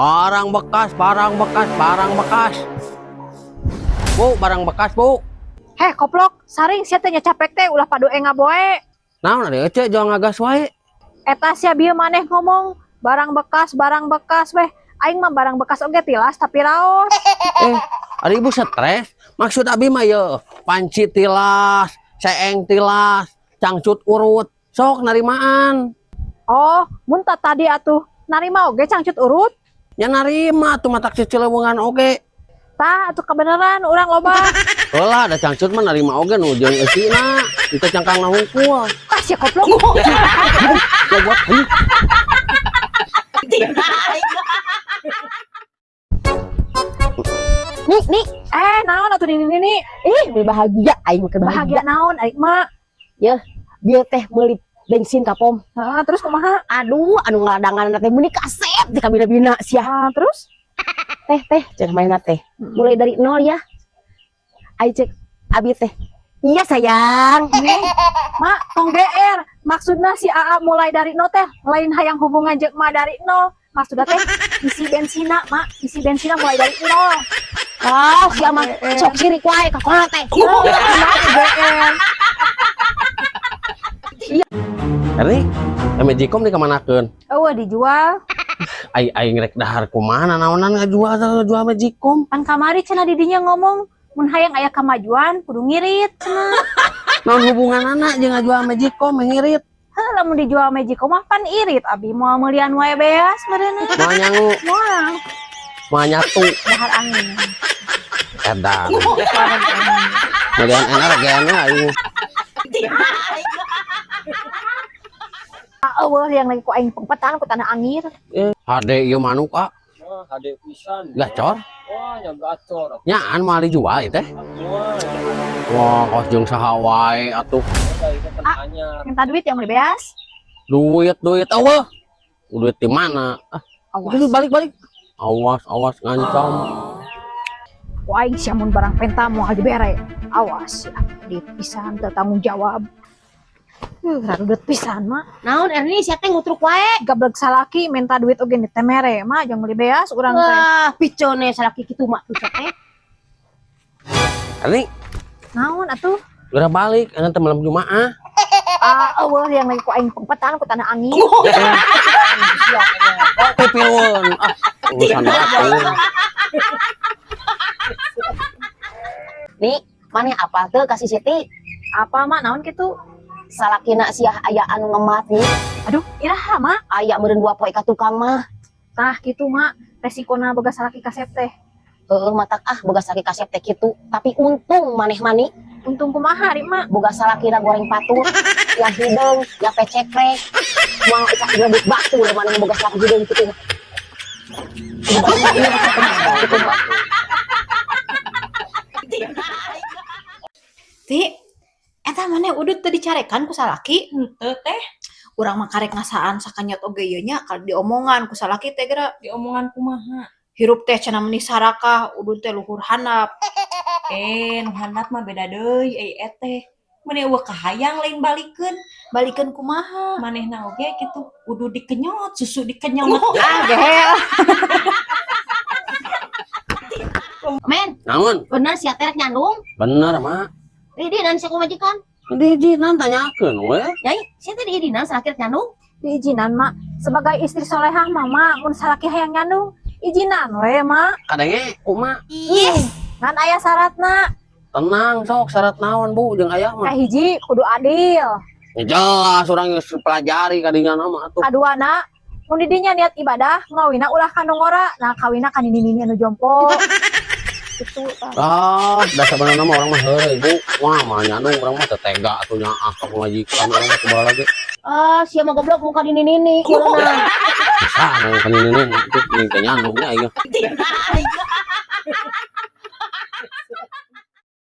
Barang bekas, barang bekas, barang bekas. Bu, barang bekas, Bu. Heh, koplok, saring sia teh nya capek teh ulah padu ngaboe. Naon ada ece jual ngagas wae. Eta sia bieu maneh ngomong barang bekas weh. Aing mah barang bekas oge tilas tapi raos. Eh, ada ibu stres. Maksud abi mah ye, panci tilas, seeng tilas, cangcut urut. Sok narimaan. Oh, mun tadi atuh narima oge cangcut urut. Nya narima tuh matak cicilewungan oge. Tah atuh kebenaran urang loba. Heula ada cangcut mah narima oge nu jeung eusina. Itu cangkang hungkul. Ah sia koplok. Ya buat ini. Nih, nih. Eh, naon atuh nini nini? Ih, beli bahagia aing mah bahagia. Bahagia naon aing mah? Dia teh meuli bensin ka pom. Heeh, terus kumaha? Aduh, anu ngaladangan teh meuni kasep di kabina-bina sia. Ah, terus? Teh, teh, cenah mainna teh. Mulai dari nol ya. Aing cek abi teh. Iya sayang. Mak, tong GR. Maksudna si AA mulai dari nol teh lain hayang hubungan jeung ma dari nol. Maksudna teh isi bensina, Mak. Isi bensina mulai dari nol. Ah, sia mah sok sirik wae ka kono teh. Oh, GR. Erni, Magicom dikamanakeun? Eueuh dijual. Ai aing rek dahar kumaha naonan ngajual ngajual Magicom. Pan kamari cenah didinya ngomong mun hayang aya kamajuan kudu ngirit cenah. Naon hubunganana jeung ngajual Magicom ngirit? Heuh, lamun dijual Magicom mah pan irit abi moal meulian wae beas meureunna. Moal nyangu, Moal moal nyatu. Dahar angin. Edan. Melian NRG nya aing. Eueuh yang lagi ku aing pengpetan ku tanah angir. Eh, hade ieu manuk ah. Wah, hade pisan. Gacor. Wah, nya gacor. Nyaan moal dijual ieu teh. Wah, Wah, kos jeung saha wae atuh. ah, anyar. Minta duit yang beli beas. Duit duit eueuh. Duit di mana? Ah, Awas. balik balik. Awas awas ngancam. Ku aing sia mun barang penta moal dibere. Awas ya, di pisan teu tanggung jawab. Rarudet pisan mak. Naon Erni sia teh ngutruk wae. Gablek salaki minta duit oge teh mere mak jeung meuli beas urang teh. Wah, picone salaki kitu mak tuh teh. Erni, Naon atuh? geura balik engke teh malam Jumaah. Ah, eueuh yang lagi ku aing pengpetan ku tanah angin. Oke, piluan. Ah, urusan batur. Nih, maneh apal teu ka si Siti? Apa mak naon kitu? Salakina sia aya anu ngemat nih. Aduh, iraha mak. Aya meureun 2 poe ka tukang mah. Tah kitu mak, resikona boga salaki kasep teh. Heeh, matak ah boga salaki kasep teh kitu. Tapi untung maneh mani Untung kumaha ari mak? boga salakina goreng patut, ya hideung, ya pecekrek. Moal isak grebut batu maneh boga salaki hideung kitu. Ti, eta maneh udut teu dicarekan ku salaki? Henteu teh. Urang mah karek ngasaan sakanyat oge ieu nya kalau diomongan ku salaki teh geura. Diomongan kumaha? Hirup teh cenah meuni sarakah, udut teh luhur handap. Eh, nu handap mah beda deui euy teh. Meuni eueuh kahayang lain balikeun. Balikeun kumaha? Manehna oge kitu, udud dikenyot, susu dikenyot. Ah, gehel. Men, Naon? bener sia teh rek nyandung? Bener, Mak. Diidinan sia ku majikan. Diizinan tanyakeun we. Nyai, sia teh diidinan salaki rek nyandung? Diizinan mak, sebagai istri solehah mama mun salaki hayang nyandung, izinan we mak. Kadenge kumaha? Yes. Ngan aya syaratna. Tenang sok syarat naon Bu jeung ayah mah. Kahiji kudu adil. Ya jelas urang geus pelajari kadinya mah atuh. Kaduana mun di dinya niat ibadah, ngawina ulah ka nu ngora, nah kawina ka nini-nini anu jompo. Gitu tah. Ah, dasar bener mah orang mah heueuh Ibu. Wah, mah nyandung urang mah teu tega atuh nyaah ka pamajikan urang mah kumaha lagi. Ah, sia mah goblok muka nini-nini. Kureuna. Bisa nang ka nini-nini itu ning teh nyandung nya aing.